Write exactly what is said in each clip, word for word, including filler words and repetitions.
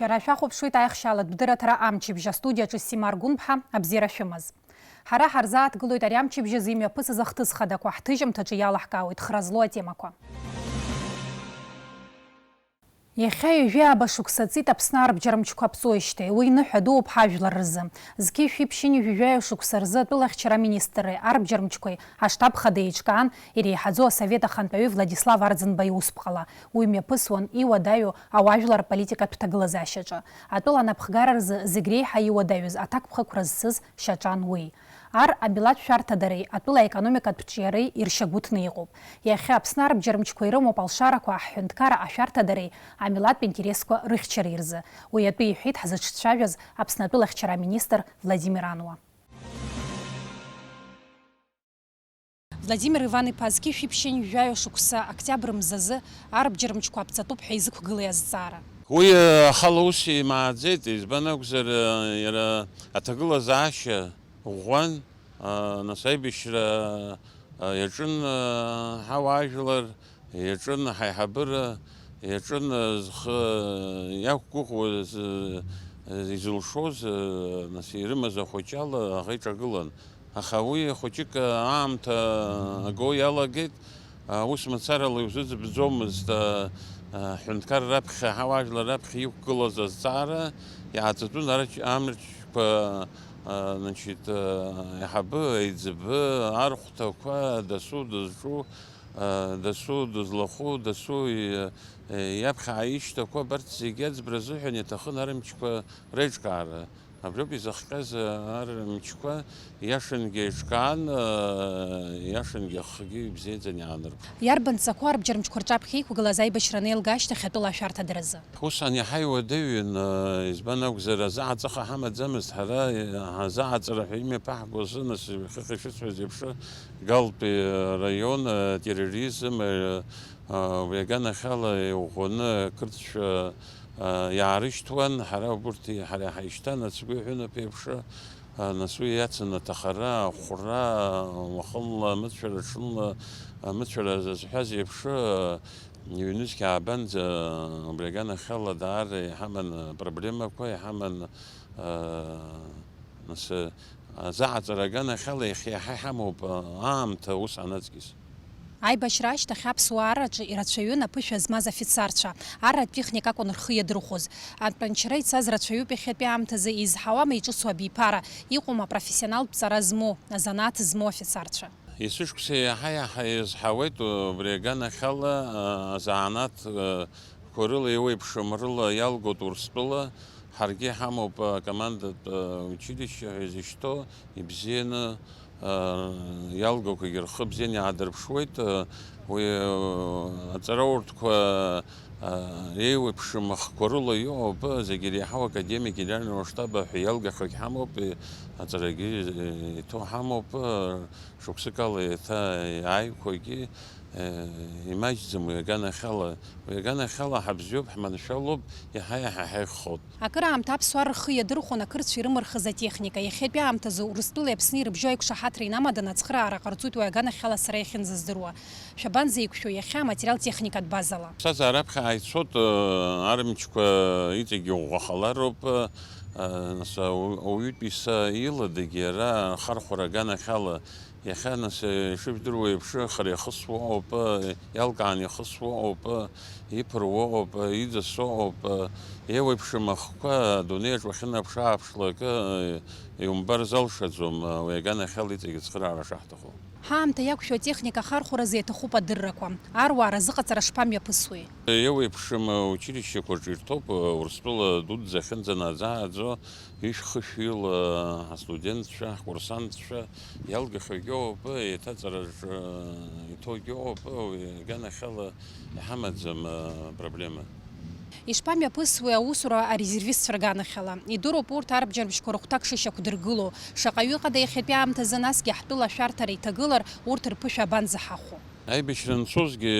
Шәара шәахәаԥшуеит аихшьаалатә дырраҭара амчыбжь, астудиаҿы Сима Аргәынԥҳа, абзиара шәымаз. Ҳара ҳарзааҭгылоит ари амчыбжь азы имҩаԥысыз ахҭыс хадақәа, ҳҭыжьымҭаҿы иалаҳкаауеит хра злоу атемақәа. Иахьа ҩажәи ааба шықәса ҵит Аԥсны арбџьармчқәа аԥҵуеижьҭеи, уи ныҳәа дууп ҳажәлар рзы. Зқьи шәи ԥшьынҩажәи жәаҩа шықәса рзы атәылахьчара аминистрреи арбџьармчқәеи аштаб хада еиҿкаан, иреиҳаӡоу асовет ахантәаҩы Владислав Арӡынба иусԥҟала. Уи мҩаԥысуан иуадаҩу ауаажәлар политикатә ҭагылазаашьаҿы. Атәыла анапхгара рзы зегь реиҳа иуадаҩыз аҭакԥхықәра зцыз шьаҿан уи. Ар амилаҭ шәарҭадареи атәыла аекономикатә ҿиареи иршьагәыҭны иҟоуп. Иахьа Аԥсны арбџьармчқәа ирымоуп алшарақәа аҳәынҭқарра ашәарҭадареи амилаҭтә интересқәа рыхьчареи рзы. Уи атәы иҳәеит ҳзыҿцәажәаз Аԥсны атәылахьчара аминистр Владимир Ануа. Владимир Иван-иԥа, зқьи шәи ԥшьынҩажәи жәаҩа шықәса октиабр мзазы арбџьармчқәа аԥҵатәуп ҳәа изықәгылеи азҵаара? Уи, э, ахала ус имааӡеит, избан акәзар, э, иара аҭагылазаашьа ӷәӷәан, э, нас аибашьра, э, иаҿын, э, ҳауаажәлар, иаҿын ҳаиҳабыра, иаҿын, э, зхы иақәгәыӷуаз, э, изылшоз, э, нас ирымаз ахәыҷы ала аӷа иҿагылан. Аха уи хәыҷык аамҭа аго иалагеит, аус мацарала иузыӡбӡомызт, а, а, аҳәынҭқар раԥхьа, ҳауаажәлар раԥхьа иқәгылаз азҵаара иааҵатәын арч-, амрчқәа, а, значит, а, аиҳабы, аиҵбы, архәҭақәа, дасу дызҿу, а, дасу дызлахәу, дасу и-, иаԥхьа ишьҭақәа, абарҭ зегьы аӡбра азыҳәан иаҭахын арымчқәа реиҿкаара. Абриоуп изыхҟьаз, ар мчқәа иашангьы еиҿкаан, иашангьы ахгьы ибзиаӡаны иаанарԥшуан. Иарбан ҵақәоу арбџьармчқәа рҿаԥхьа иқәгылаз аибашьра анеилга ашьҭахь атәыла ашәарҭадаразы? Усҟан иаҳа иуадаҩын, избан акәзар, азааҵыха ҳамаӡамызт ҳара, ҳазааҵара ҳәа имҩаԥаҳго азы, нас, хыхь ишысҳәаз еиԥш, Галтәи раион, атерроризм, Убри аганахьала иӷәӷәаны ақырҭцәа иаарышьҭуан, ҳара убырҭ ҳара иҳаишьҭан, ацгәы иҳәынаԥ еиԥш, нас уи иацын аҭахара, ахәра, уахынла амыцәара, ҽынла амыцәара зазҳәаз еиԥш, ҩнызқь аабанӡа убри аганахьала даара иҳаман проблемақәа, иҳаман, нас, азааҵара аганахьала иахьа иаҳа иҳамоуп аамҭа ус анаҵкьыс. Аибашьра ашьҭахь аԥсуаа арраҿы ирацәаҩын аԥышәа змаз афицарцәа, арратә техника акәын рхы иадырхәоз. Атәанчара ицаз рацәаҩуп иахьатәи аамҭазы, изҳауам еиҿыцу абиԥара, иҟоума апрофессионалтә ҵара змоу, азанааҭ змоу афицарцәа? Есышықәса иаҳа-иаҳа изҳауеит убри аганахьала, а, азанааҭ, а, қәа рыла еиуеиԥшым рыла иалгоит Урыстәыла. Ҳаргьы иҳамоуп акомандатә училище ҳәа изышьҭоу, ибзианы, иалгақәагьы рхы бзианы иаадырԥшуеит. Уи аҵараурҭқәа еиуеиԥшым ахқәа рыла иҟоуп, зегьы иреиҳау академик генерального штаба ҳәа иалгахьоугь ҳамоуп, аҵарагьы иҭоу ҳамоуп, шықәсык ала еиҭа иааиқәагьы. Имаҷӡам уи аганахьала. Уи аганахьала ҳабзиоуп, ҳманшәалоуп, иаҳа-иаҳа ҳаиххоуп. Акыраамҭа аԥсуаа рхы иадырхәон ақырҭцәа ирымырхыз атехника. Иахьатәи аамҭазы Урыстәылеи Аԥсни ирыбжьоу аиқәшаҳаҭра инамаданы ацхыраара ҟарҵоит уи аганахьала сара иахьынӡаздыруа. Шәабанӡа иқәшәо иахьа аматериал-техникатә базала? Ԥсҭазаара аԥхьа ааицәоуп, арымчқәа иҵегьы ӷәӷәахалароуп, нас ауаҩытәыҩса иладагьы ара ахархәара аганахьала Иахьа, нас, ишыжәдыруа еиԥш, хара ихысуа ыҟоуп, иалкааны ихысуа ыҟоуп, иԥыруа ыҟоуп, иӡасо ыҟоуп, еиуеиԥшым ахқәа адунеиаҿ уахьынаԥш-ааԥшлак, иумбар залшаӡом, уи аганахьала иҵегь ацхыраара шаҳҭаху. Ҳаамҭа иақәшәо атехника ахархәаразы иаҭахуп адыррақәа. Аруаа разыҟаҵара шԥамҩаԥысуеи? Еиуеиԥшым училищеқәа рҿы ирҭоуп, Урыстәыла дуӡӡа ахьынӡанаӡааӡо, Ишәхышәҩыла ҳастудентцәа, ҳкурсантцәа иалгахьоугьы ыҟоуп, еиҭаҵараҿы иҭоугьы ыҟоуп, уи аганахьала иҳамаӡам апроблема. Ишԥамҩаԥысуеи аусура арезервистцәа рганахьала? Идыруп урҭ арбџьарбжьқәа рыхәҭак шышьақәдыргыло. Шаҟаҩы ыҟада иахьатәи аамҭазы, насгьы ҳтәыла ашәарҭара иҭагылар, урҭ рԥышәа абанӡаҳахәо? Аибашьра анцозгьы,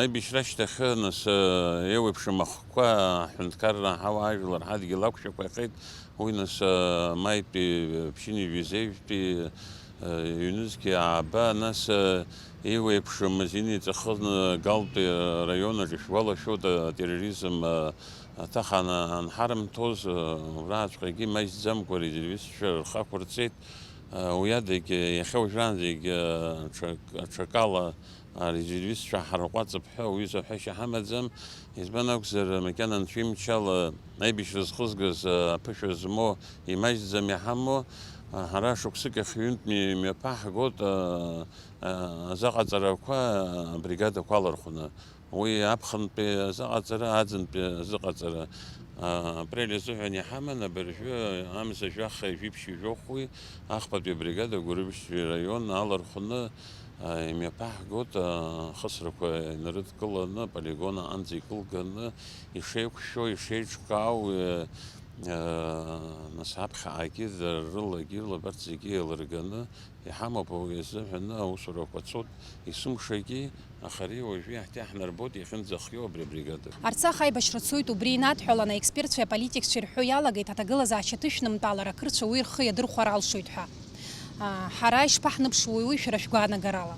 аибашьра ашьҭахь, нас, еиуеиԥшым ахқәа, аҳәынҭқарра, ҳауаажәлар, ҳадгьыл ақәшәақәа иахеит, уи, нас, маитәи, ԥшьынҩажәи зеижәтәи, Ҩнызқьи ааба, нас, еиуеиԥшымыз иниҵахын Галтәи араион аҿы, ишәгәалашәоит, атерроризм аҭак ан-, анҳарымҭоз, убраҵәҟьагьы имаҷӡамкәа резервистцәа рхы ақәырҵеит. Уи адагь, иахьа уажәраанӡагь аҽак-, аҽакала арезервистцәа ҳарҟәаҵып ҳәа уаҩы ҳәашьа ҳамаӡам. Избан акәзар, макьана анцәа имчала аибашьра зхызгаз, аԥышәа змоу, имаҷӡам иҳамоу, ҳара шықәсык ахь ҩынтә мҩа-, мҩаԥаҳгоит, а, а, азыҟаҵарақәа, абригадақәа алархәны. Уи аԥхынтәи азыҟаҵара, аӡынтәи азыҟаҵара, а, апрель азыҳәан иҳаман, абыржәы амза жәаха жәиԥшь жәохәи ахԥатәи абригада Гәырбыжьтәи араион алархәны, а, имҩаԥаҳгоит, а, ахысрақәа инарыдкыланы, аполигон аҟынӡа икылганы, ишеиқәшәо, ишеиҿкаау, э, э, нас аԥхьаҟагьы, дара рылагьы, рыла абарҭ зегьы еилырганы иҳамоуп, уи азыҳәаны аусурақәа цоит есымшагьы, аха ари уажәы иаҳҭиҳнарбоит иахьынӡахиоу абри абригада. Арцах аибашьра цоит, убри инадҳәаланы аекспертцәеи аполитикцәеи рҳәо иалагеит аҭагылазаашьа ҭышәнымтәалар ақырҭцәа уи рхы иадырхәар алшоит ҳәа. А, ҳара ишԥаҳныԥшуеи уи шәара шәгәаанагарала?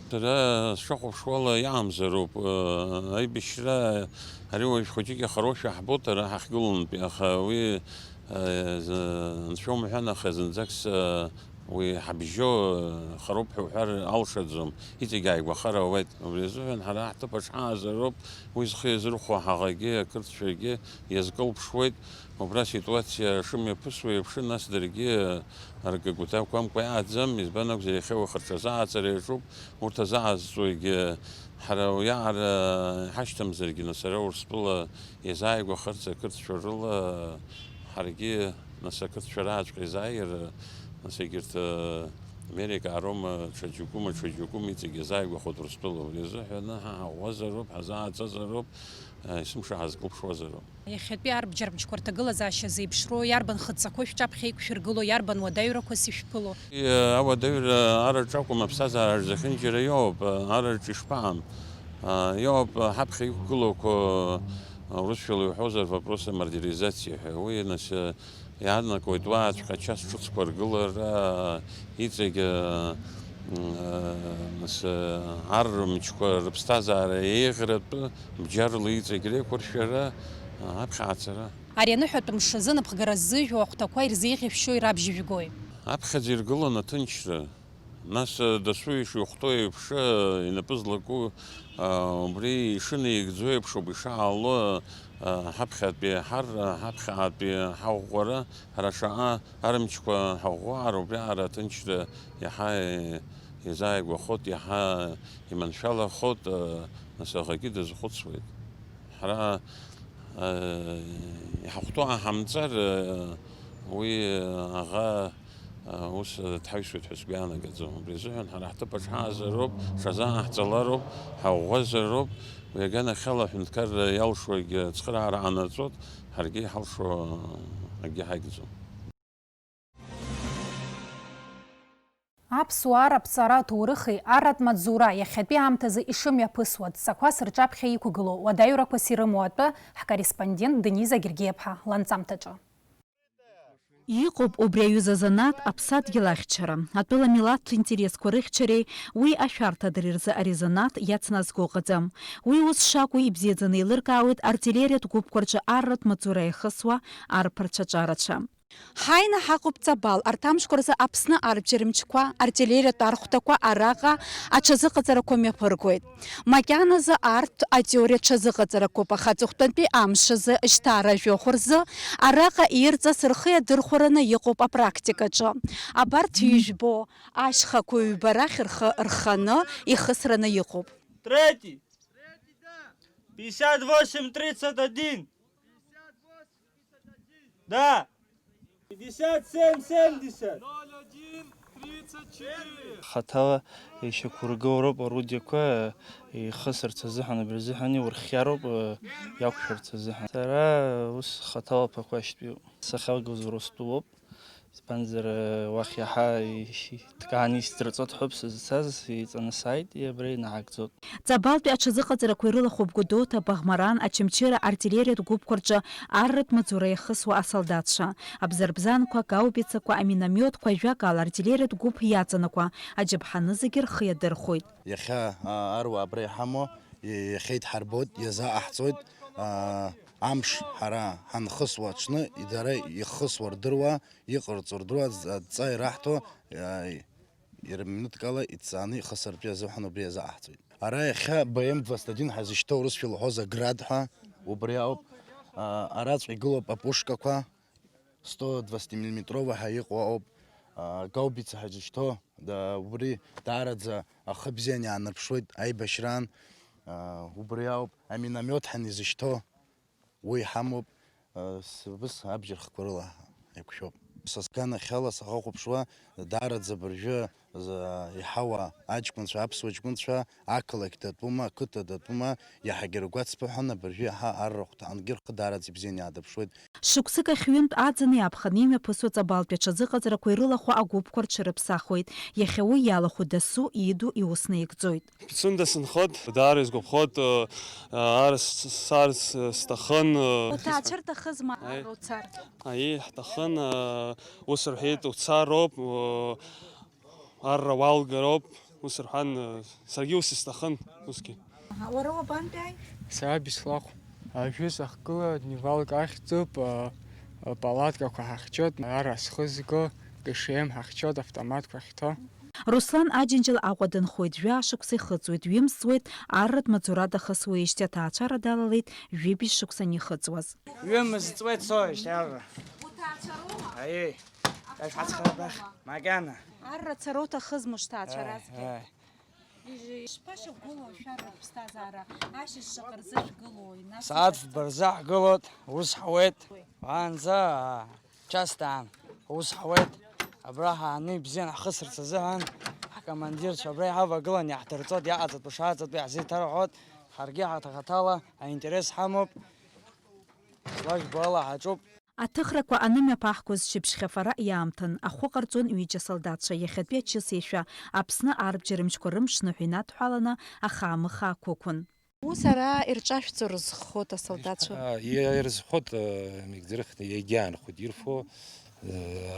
Сара сшахәаԥшуала иаамзароуп, э, аибашьра ари уажә хәыҷык иахароушәа ҳбоит ара ҳахьгылонтәи, аха уи, э, з-, анцәа умҳәан, аха зынӡак с-, уи ҳабжьо, э, хароуп ҳәа уҳәар алшаӡом, иҵегь ааигәахар ауеит. Убри азыҳәан ҳара ҳҭыԥаҿ ҳаазароуп, уи зхы иазырхәо ҳаӷагьы, ақырҭцәагьы иазкылԥшуеит. Убра аситуациа шымҩаԥысуа еиԥш, нас даргьы аргагәҭа қәамкәа иааӡам, избан акәзар, иахьа уахырҽазы аҟаҵара иаҿуп, урҭ азаҟазҵогьы ҳара уиаҟара иҳашьҭамзаргьы, нас ара Урыстәыла иазааигәахарц ақырҭцәа рыла ҳаргьы, нас ақырҭцәа рааҵәҟьа изааир, нас егьырҭ, Америка, Арома, ҽаџьакәыма, ҽаџьакәыма иҵегь иазааигәахоит Урыстәыла, убри азыҳәаны ҳа ҳаӷәӷәазароуп, ҳазааӡазароуп, есымша ҳазкылԥшуазароуп. Иахьатәи арбџьар мчқәа рҭагылазаашьа зеиԥшроу, иарбан хыҵӡақәоу шәҿаԥхьа иқәшәыргылоу, иарбан уадаҩрақәа сышәԥыло? Ауадаҩра араҿ акәым, аԥсҭазаараҿ зехьынџьара иоуп, араҿ ишԥаам? Иоуп, ҳаԥхьа иқәгылоуқәо, урысшәала иуҳәозар, вопрос о модернизации ҳәа. Уи, нас, иаанагоит уаҵәҟьа час ҿыцқәа ргылара, иҵегь, м, нас, ар рымчқәа рыԥсҭазаара еиӷьратәы бџьарла иҵегь реиқәыршәара, аԥхьа ацара. Ари аныҳәатә мшы азы напхгара ззыжәуа ахәҭақәа ирзеиӷьышәшьои рабжьыжәгои? Аԥхьаӡа иргылон аҭынчра. Нас, дасу ишихәҭоу еиԥш, инапы злаку, убри ишынаигӡо еиԥш ауп ишаало, ҳаԥхьатәи ҳар, ҳаԥхьаҟатәи ҳаӷәӷәара, ҳара шаҟа арымчқәа ҳаӷәӷәаар, убриаҟара аҭынчра иаҳа изааигәахоит, иаҳа иманшәалахоит, нас аӷагьы дазхәыцуеит. Ҳара, иҳахәҭоу ааҳамҵар, уи аӷа ус дҳаҩсуеит ҳәа сгәы иаанагаӡом. Убри азыҳәан ҳара ҳҭыԥаҿ ҳаазароуп, ҽазааҳҵалароуп, ҳаӷәӷәазароуп. Уи аганахьала аҳәынҭқарра иалшогь ацхыраара ҟанаҵоит, ҳаргьы иҳалшо акгьы ҳаигӡом. Аԥсуаа раԥҵара аҭоурыхи арратә маҵзура иахьатәи аамҭазы ишымҩаԥысуа адҵақәа сырҿаԥхьа иқәгылоу уадаҩрақәас ирымоу атәы ҳкорреспондент Дениза Гергиаԥҳа ланҵамҭаҿы. Иҟоуп убри аҩыза азанааҭ аԥсадгьыл ахьчара, атәыла милаҭтә интересқәа рыхьчареи уи ашәарҭадареи рзы ари азанааҭ иацназго ыҟаӡам. Уи ус шакәу ибзиаӡаны еилыркаауеит артиллериатә гәыԥқәа рҿы арратә маҵзура иахысуа арԥарцәа ҿарацәа. Ҳаины ҳаҟоуп Ҵабал, арҭ амшқәа рзы Аԥсны арбџьар мчқәа, артиллериатә архәҭақәа араҟа аҽазыҟаҵарақәа мҩаԥыргоит. Макьаназы арҭ атеориа ҽазыҟаҵарақәоуп, аха аҵыхәтәантәи амш азы, жьҭаара жәохә рзы, араҟа ирҵас рхы иадырхәараны иҟоуп апрактикаҿы. Абарҭ ижәбо ашьхақәа ҩба рахь рхы рханы ихысраны иҟоуп. Третий. Пятьдесят восемь тридцать один. Да. Пятьдесят семь семьдесят. Хаҭала ишьақәыргылароуп орудиақәа, ихысырц азыҳәан, убри азыҳәан иурхиароуп, иақәшәарц азыҳәан. Сара ус хаҭала ԥақәашьтәиуп. Сахьалгоз Урыстәылоуп. Избанзар, уахь иаҳа иҭкааны исдырҵоит ҳәа сызцаз, иҵаны сааит, абра инаагӡоит. Ҵабалтәи аҽазыҟаҵарақәа ирылахәуп Гәдоуҭа, Баӷмаран, Очамчыра артиллериатә гәыԥқәа рҿы арратә маҵура иахысуа асолдаҭцәа. Абзарбзанқәа, гаубицақәа, аминомиотқәа, ажәакала, артиллериатә гәыԥ иаҵанакуа аџьаԥҳаны зегьы рхы иадырхәоит. Иахьа аруаа абра иҳамоу иахьа идҳарбоит, иазааҳҵоит. Амш ҳара ҳанхысуа аҽны дара ихысуа рдыруа, иҟарҵо рдыруа, адҵа ираҳҭо, иара минуҭк ала иҭҵааны ихысыртәи азыҳәан убри иазааҳҵоит. Ара иахьа Б М двадцать один ҳазышьҭоу, урысшәа илҳәоз аград ҳәа, убри ауп. Араҵәҟьа игылоуп апушкақәа, сто двадцатимиллиметровый ҳәа иҟоу ауп. Гаубица ҳазышьҭоу, убри даараӡа ахы бзианы иаанарԥшуеит аибашьраан. Убри ауп аминомиот ҳәа изышьҭоу. Уи иҳамоуп, ус абџьар хкқәа рыла еиқәшәоуп. Са сганахьала сахәаԥшуа, даараӡа абыржәы иҳауа аҷкәынцәа, аԥсуа ҷкәынцәа ақалақь датәума, ақыҭа датәума, иаҳагьы ргәаҵԥыҳәан абыржәы иаҳа арра ахәҭаҟнгьы рхы даараӡа ибзианы иаадырԥшуеит. Шықәсык ахь ҩынтә аӡын иаԥханы имҩаԥысуа ҵабалтәи аҽазыҟаҵарақәа ирылахәу агәыԥқәа рҽырыԥсахуеит. Иахьа уи иалахәу дасу, ииду иус наигӡоит. Ԥсында сынхоит, даара исгәаԥхоит, ар сцарц сҭахын. Уҭаацәа рҭахызма арра уцар? Аиеи, ҳҭахын, ус рҳәеит, уцароуп, арра уалгароуп, ус рҳәан, саргьы ус исҭахын усгьы. Уара уабантәи ааи? Сара Беслахә. Ажәы сахьгыла дневалк ахьӡуп, палаткақәа ҳахьчоит, арра схы зго, К Ш М ҳахьчоит, автоматқәа ахьҭоу. Руслан Аџьынџьал Аҟәа дынхоит, жәаа шықәса ихыҵуеит, ҩымз ҵуеит, арратә маҵура дахысуеижьҭеи аҭаацәара далалеит, жәибжь шықәса анихыҵуаз. Ҩымз ҵуеит соижьҭеи арра. Уҭаацәароума? Аиеи, ҳацхраабахь, макьана. Арра цара уҭахызма ушҭаацәаразгьы? Ишԥашьақәгылоу шәара рыԥсҭазаара, ашьыжь шаҟа рзышәгылои, нас? Сааҭ фба рзы ҳгылоит, ус ҳауеит. Уаанӡа Час даан, ус ҳауеит, абра ҳааны ибзиан ҳхысырц азыҳәан, ҳкомандирцәа абра иҳавагылан иаҳдырҵоит, иаҟаҵатәу шааҵатәу иаҳзеиҭарҳәоит, ҳаргьы ҳаҭахаҭала аинтерес ҳамоуп, злажәбо ала ҳаҿуп. Аҭыхрақәа анымҩаԥаҳгоз шьыбжьхьафара иаамҭан, ахәы ҟарҵон ҩыџьа асолдаҭцәа, иахьатәи ачыс еишәа Аԥсны арбџьармчқәа рымшныҳәа инадҳәаланы ахаамыха ақәықәын. Ус ара ирҿашәҵо рызххоит асолдаҭцәа. Ирызххоит, меигӡарыхны иагьаанхоит ирфо,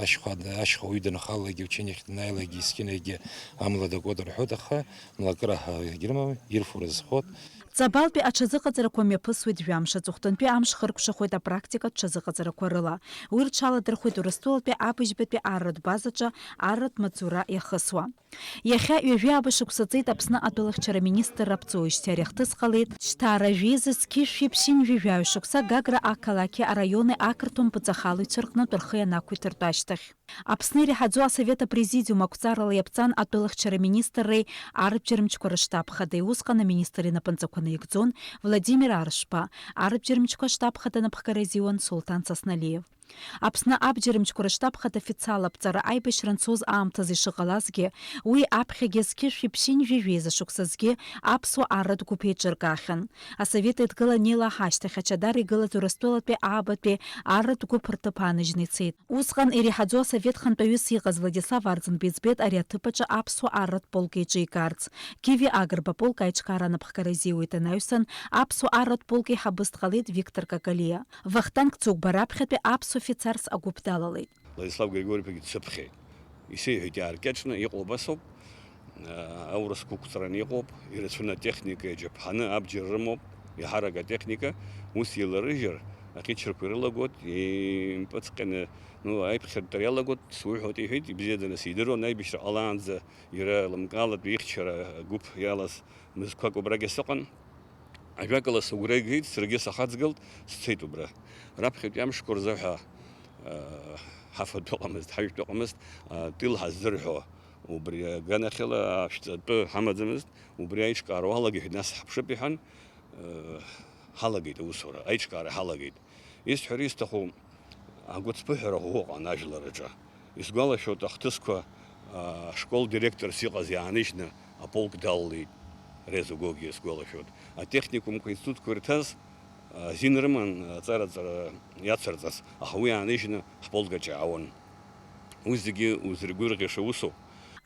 ашьха, ашьха уаҩы данхалалакгьы, учениахь данааилакгьы, есқьынагьы амла дакуеит рҳәоит, аха млакыра ҳәа егьрымам, ирфо рызххоит. Ҵабалтәи аҽазыҟаҵарақәа мҩаԥысуеит жәамш, аҵыхәтәантәи амш хыркәшахоит апрактикатә ҽазыҟаҵарақәа рыла. Уи рҽаладырхәеит Урыстәылатәи абыжьбатәи арратә базаҿы арратә маҵзура иахысуа. Иахьа ҩажәи ааба шықәса ҵит Аԥсны атәылахьчара министрра аԥҵоуижьҭеи ари ахҭыс ҟалеит, шьҭа ара жәеиза зқьышәи ԥшьынҩажәи жәаҩа шықәса Гагра ақалақьи араиони ақырҭуа мпыҵахалаҩцәа рҟнытә рхы ианақәиҭыртә ашьҭахь. Аԥсны иреиҳаӡоу асовет апрезидиум ақәҵарала иаԥҵан атәылахьчара министрреи арбџьармчқәа рыштаб хадеи, усҟан аминистр инапынҵақәа наигӡон Владимир Аршба, арбџьармчқәа аштаб хада анапхгара изиуан Сулҭан Сасналиев. Аԥсны абџьармчқәа рыштаб хада официал аԥҵара аибашьра анцоз аамҭазы ишыҟалазгьы, уи аԥхьагьы зқьышәи ԥшьынҩажәи жәеиза шықәсазгьы аԥсуа арратә гәыԥ еиҿыркаахьан. Асовет Еидгыла анеилаҳа ашьҭахь Ачадар игылаз Урыстәылатәи аабатәи арратә гәыԥ рҭыԥ ааныжьны ицеит. Усҟан иреиҳаӡоу асовет хантәаҩыс иҟаз Владислав Арӡынба иӡбеит ари аҭыԥ аҿы аԥсуа арратә полк еиҿикаарц. Киви Агрба полк аиҿкаара анапхгара изиуеит анаҩсан, аԥсуа арратә полк еиҳабыс дҟалеит Виктор Какалиа. Вахтанг Цыгәба раԥхьатәи аԥсуа фицарс агәыԥ далалеит. Владислав Григорий-иԥагьы дсыԥхьеит. Исеиҳәеит иааркьаҿны, иҟоуп асоуп, аурысқәа ықәҵараны иҟоуп, ирацәаны атехника иаџьаԥҳаны абџьар рымоуп, иаҳарак атехника, ус еиларыжьыр, аҟьычрақәа ирылагоит, импыҵҟьаны, ну, аиԥхьартәра иалагоит, суҳәоит, иҳәеит, ибзиаӡаны сидыруан, аибашьра ҟалаанӡа иара лымкаалатә ихьчара агәыԥ иалаз мызқәак убрагьы сыҟан. Ажәакала, сыгәра игеит, саргьы сахаҵгылт, сцеит убра. Раԥхьатәи амшқәа рзы ҳәа, ҳафатә ыҟамызт, ҳажәтә ыҟамызт, тыл ҳаззырҳәо, убри аганахьала ашәҵатәы ҳамаӡамызт, убри аиҿкаара уалагеит, нас ҳаԥшып иҳәан, ҳалагеит аусура, аиҿкаара ҳалагеит. Исҳәар исҭаху, агәыцԥыҳәара ӷәӷәа ыҟан ажәлар рҿы. Исгәалашәоит, ахҭысқәа ашкол директорс иҟаз иааныжьны аполк далалеит, Резо Гогиа, исгәалашәоит. Атехникумқәа, аинститутқәа ирҭаз азин рыман аҵара-ҵара иацырҵарц, аха уи ааныжьны ҳполк аҿы иаауан. Уи зегьы узыргәырӷьаша усуп.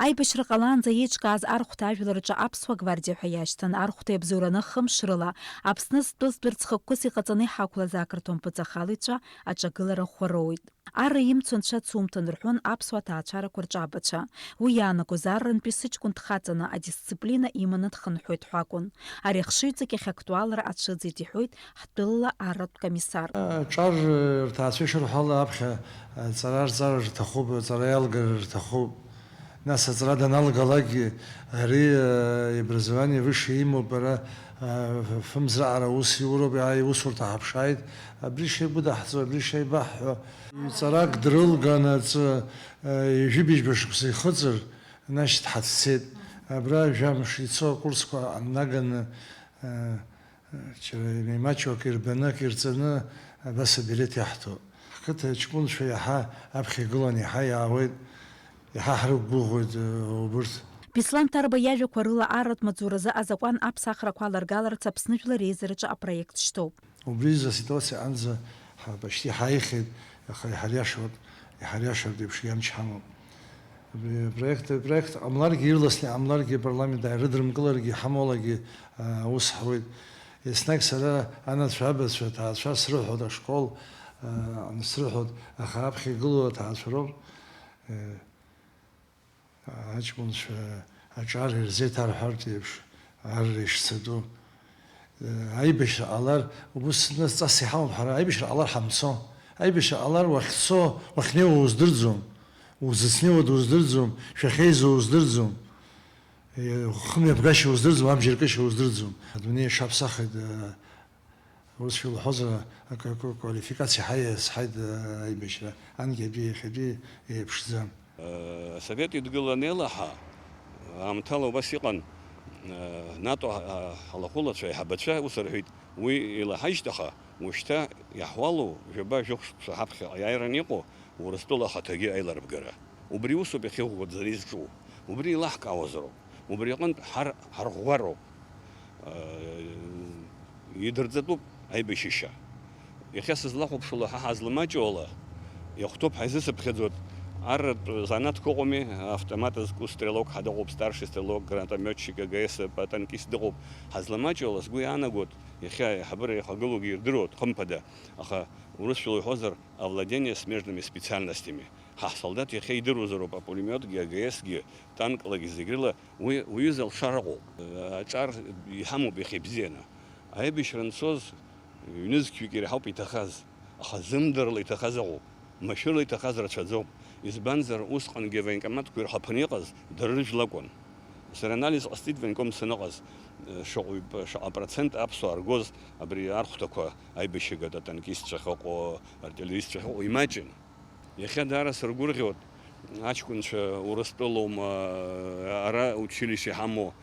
Аибашьра ҟалаанӡа еиҿкааз архәҭа ажәлар рҿы Аԥсуа гвардиа ҳәа иашьҭан, архәҭа иабзоураны хымш рыла Аԥсны зтәыз тәырц хықәкыс иҟаҵаны иҳақәлаз ақырҭуа мпыҵахалаҩцәа аҿагылара ӷәӷәа роуит. Арра имцо анцәа дсумҭан рҳәон аԥсуа ҭаацәарақәа рҿы абацәа. Уи иаанагоз аррантәи сыҷкәын дхаҵаны адисциплина иманы дхынҳәуеит ҳәа акәын. Ари ахшыҩҵак иахьактуалра ацәыӡит, иҳәоит ҳтәылала арратә комиссар. Аҿар рҭаацәа ишырҳәо ала аԥхьа аҵара рҵар рҭахуп, аҵара иалгар рҭахуп. Нас аҵара даналгалакгьы, ари, э, образование высшее имоуп, ара, э, фымзраара аус иуроуп, иа-, иусурҭа ҳаԥшааит, абри шеигәыдаҳҵо, абри шеибаҳҳәо. Ҵарак дрылган аҵы, э, ҩажәи быжьба шықәса ихыҵыр, нас дҳацәцеит. Абра жәамш ицо акурсқәа ҳнаганы, э, Џьара имаҷу акы ирбаны, акы ирҵаны, абас абилеҭ иаҳҭо. Ҳқыҭа аҷкәынцәа иаҳа аԥхьа игылан, иаҳа иаауеит, иаҳа ҳрықәгәыӷуеит, э, убырҭ. Беслан Ҭарба иажәақәа рыла, арратә маҵзуразы азакәан аԥсахрақәа аларгаларц Аԥсны Жәлар реизараҿы апроект шьҭоуп. Убри изы аситуациа анӡа ҳа-, почти ҳаихьеит, аха иҳариашоит, иҳариашартә еиԥш иамч ҳамоуп. Абри апроект, апроект ҟамларгьы, ирласны иҟамларгьы, апарламент дааирыдрымкыларгьы, ҳамоулагьы, аа, аус ҳауеит. Еснагь сара анацәа, абацәа, аҭаацәа срыҳәоит, ашкол, аа, срыҳәоит, аха аԥхьа игылоу аҭаацәа роуп. Э, аҷкәынцәа аҿар ирзеиҭарҳәартә еиԥш, арра ишцатәу. Аибашьра ҟалар, убыс нас ҵас иҳамоуп ҳара, аибашьра ҟалар ҳамцо. Аибашьра ҟалар уахьцо, уахьнеиуа уздырӡом, узыцнеиуа дуздырӡом, шәахьеизо уздырӡом. Хымҩаԥгашьа уздырӡом, амчыркышьа уздырӡом. Адунеи аҽаԥсахит, урысшәа илҳәозар, акы, акы, квалификациа ҳаиа-, ҳаиазҳаит, аибашьра, анкьатәи иахьатәи еиԥшӡам. Асовет идгыла анеилаҳа, аамҭала убас иҟан, НАТО ҳа-, ҳалахәылацәа, аиҳабацәа ус рҳәеит, уи еилаҳажьит, аха уажәшьҭа иаҳуалу жәаба-жәохә шықәса ҳаԥхьаҟа иааираны иҟоу Урыстәыла ахаҭагьы аиларбгара. Убри усуп иахьыӷәӷәаӡара изҿу. Убри еилаҳкаауазароуп. Убри аҟынтә ҳар-, ҳарӷәӷәароуп. Идырҵатәуп аибашьышьа. Иахьа сызлахәаԥшуала, ҳа ҳазлымаҷу ала, иахәҭоуп, ҳаизысыԥхьаӡоит. Арратә занааҭқәа ыҟоуми, автомат зку стрелок ҳа дыҟоуп, старший стрелок, гранатометчик, АГС, танкист дыҟоуп. Ҳазлымаҷу ала, сгәы иаанагоит, иахьа аиҳабыра иахагылоугьы ирдыруеит, хымԥада, аха урысшәала иҳәозар, овладение смежными специальностями. Ҳа ҳсолдаҭ иахьа идыруазароуп апулемиотгьы, АГСгьы, танклагьы зегь рыла уи уҩыза алшара ыҟоуп. Аҿар иҳамоуп иахьа ибзианы. Аибашьра анцоз, ҩнызқьҩык ираҳауп иҭахаз, аха зымдарала иҭахаз ыҟоуп, машәырла иҭахаз рацәаӡоуп. Избанзар, усҟангьы авоенкоматқәа ирҳаԥаны иҟаз дара рыжәла акәын. Сара анализ ҟасҵеит военком саныҟаз, шаҟаҩ-, шаҟа процент аԥсуаа ргоз абри архәҭақәа аибашьыгатә атанкистцәа ахьыҟоу, артиллеристцәа ахьыҟоу имаҷын. Иахьа даара сыргәырӷьоит, аҷкәынцәа Урыстәылоума, ара училище иҳамоу,